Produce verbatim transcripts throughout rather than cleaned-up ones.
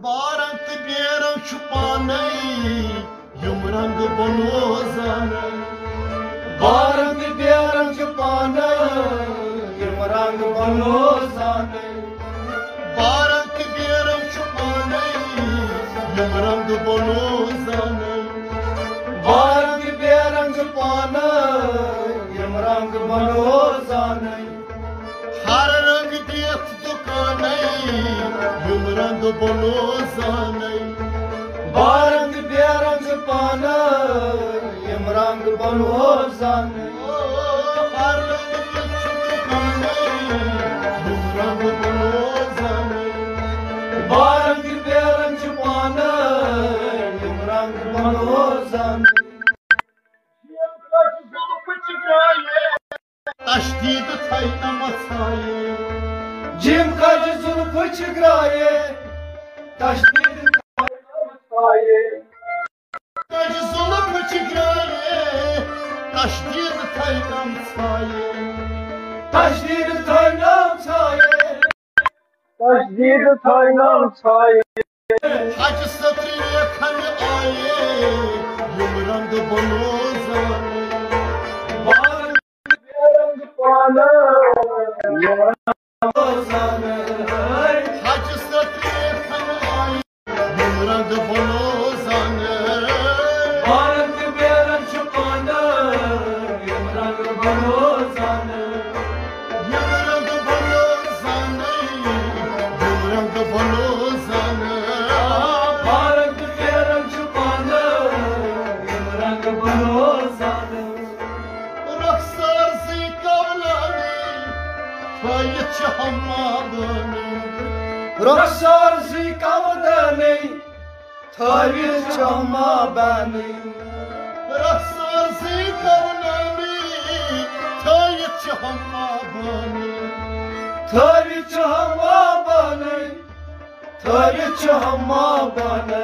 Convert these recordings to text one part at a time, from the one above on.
Barring تہٕ bearing چھُ پانے یِم رنگ بنو زانے۔ بارنگ تہٕ بیرنگ چھِ پانے یِم رنگ بنو زانے۔ بارنگ تہٕ بیرنگ چھِ پانے یِم رنگ بنو زانے۔ بارنگ تہٕ بیرنگ چھِ پانے یِم رنگ بنو زانے۔ ہر رنگ دِتھ دُکانے یِم رنگ بنو زانے۔ بارنگ بیرنگ پانے یِم رنگ بنو زانے۔ ہر رنگ دِتھ دُکانے یِم رنگ بنو زانے۔ بارنگ بیرنگ پانے یِم رنگ بنو زانے۔ تشدید تھاینم ژھایہِ۔ جیم کج ظلم چھِ گرایے۔ تشدید تھاینم ژھایہِ۔ کج ظلم چھِ گرایے۔ تشدید تھاینم ژھایہِ۔ تشدید تھاینم ژھایہِ۔ تشدید تھاینم ژھایہِ۔ حج ستری ریکھن آیے یِم رنگ بنو زانے۔ بارنگ بیرنگ پانے۔ حج ستری ریکھن آیے یِم رنگ بنو زانے۔ بارنگ بیرنگ چھِ پانے یِم رنگ بنو زانے۔ یِم رنگ بنو زانے، یِم رنگ بنو زانے۔ بارنگ بیرنگ چھِ پانے یِم رنگ بنو زانے۔ رخسار زی کولانی تھٲوِتھ چھِ ہما بٲنی۔ رخسار زی کولانی تھٲوِتھ چھِ ہما بٲنی۔ رخسار زی کولانی تھٲوِتھ چھِ ہما بٲنی۔ تھٲوِتھ چھِ ہما بٲنی۔ تھٲوِتھ چھِ ہما بٲنی۔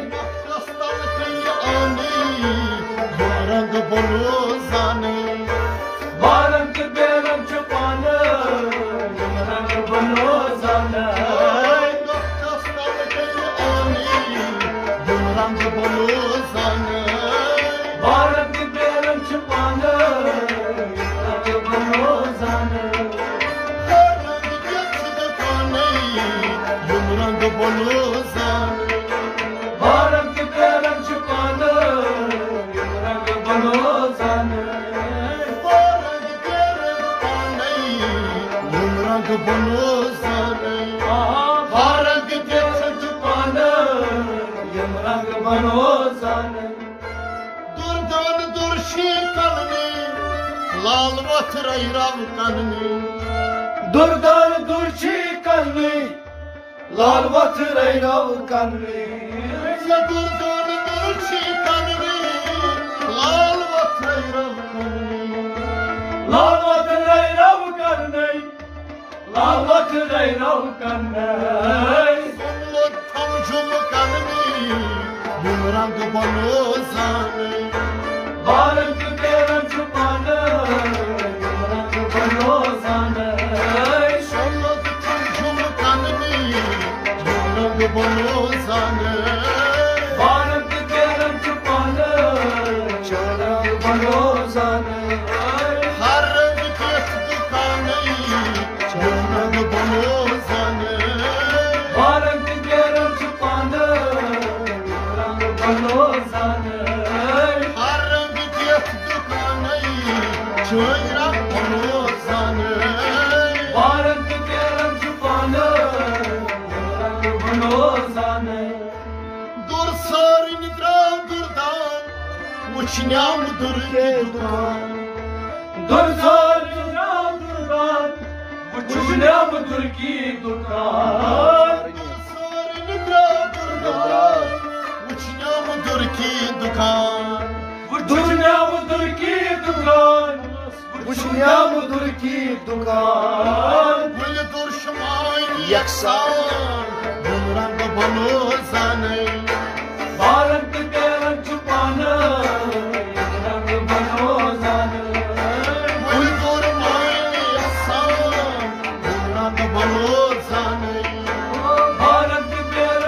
نفرس تل تیٚلہِ آنی یِم رنگ بنو زانے۔ بارنگ تہٕ بیرنگ چھِ پانے یِم رنگ بنو زانے۔ نفرس تل تیٚلہِ آنی یِم رنگ بنو زانے۔ بارنگ تہٕ بیرنگ چھِ پانے یِم رنگ بنو زانے۔ ہر رنگ دِتھ دُکانے یِم رنگ بنو زانے۔ بارنگ تہٕ بیرنگ چھِ پانے یِم رنگ بنو زانے۔ بارنگ بیرنگ پانے یِم رنگ بنو زانے۔ آ، بارنگ بیرنگ چھِ پانے یِم رنگ بنو زانے۔ دردان درشی کننی، لال وتھ رے رو کننی۔ دردان درشی کننی، لال وتھ رے رو کننی۔ دردان درشی کننی، لال وتھ رے رو کننی۔ لال وتھ رے رو کننی۔ لاوت رے رو کننی۔ سُمبُل تھم جُم کننی، یِم رنگ بنو زانے۔ بارنگ بیرنگ چھِ پانے، یِم رنگ بنو زانے۔ سُمبُل تھم جُم کننی، یِم رنگ بنو زانے۔ بارنگ بیرنگ چھِ پانے، یِم رنگ بنو زانے۔ ہر رنگ دِتھ دُکانے، یِم رنگ بنو زانے۔ بارنگ بیرنگ چھِ پانے، یِم رنگ بنو زانے۔ ہر رنگ دِتھ دُکانے، یِم رنگ بنو زانے۔ بارنگ بیرنگ چھِ پانے، یِم رنگ بنو زانے۔ دُر سٲرِن درٛاو دُردان، وُچھنیام دُر کے دُکان۔ دُر سٲرِن درٛاو دُردان، وُچھنیام دُر کی دُکان۔ دُر سٲرِن درٛاو دُردان، وُچھنیام دُر کی دُکان۔ وُچھنیام دُر کی دُکان۔ وُچھ نیام دُر کی دُکان۔ گُلہِ دُر شمائی یکسان، یِم رنگ بنو زانے۔ بارنگ بیرنگ چھِ پانے، یِم رنگ بنو زانے۔ گُلہِ دُر مائی یکسان، یِم رنگ بنو زانے۔ بارنگ بیرنگ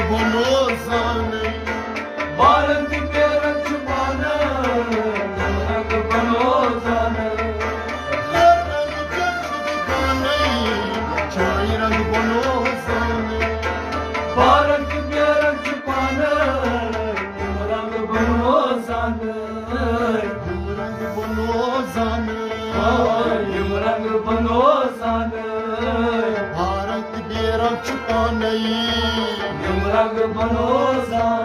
بنو زانٕے۔ بارن تہٕ پیرن چھُ پانہٕ، رنگ بنو زانٕے۔ رنگ چھُ پانَے، چاے رنگ بنو زانٕے۔ بارن تہٕ پیرن چھُ پانہٕ، رنگ بنو زانٕے۔ رنگ بنو زانٕے۔ یِم رنگ بنو زانٕے۔ بارن تہٕ پیرن چھُ پانَے۔ یِم رنگ بنو زانٕے۔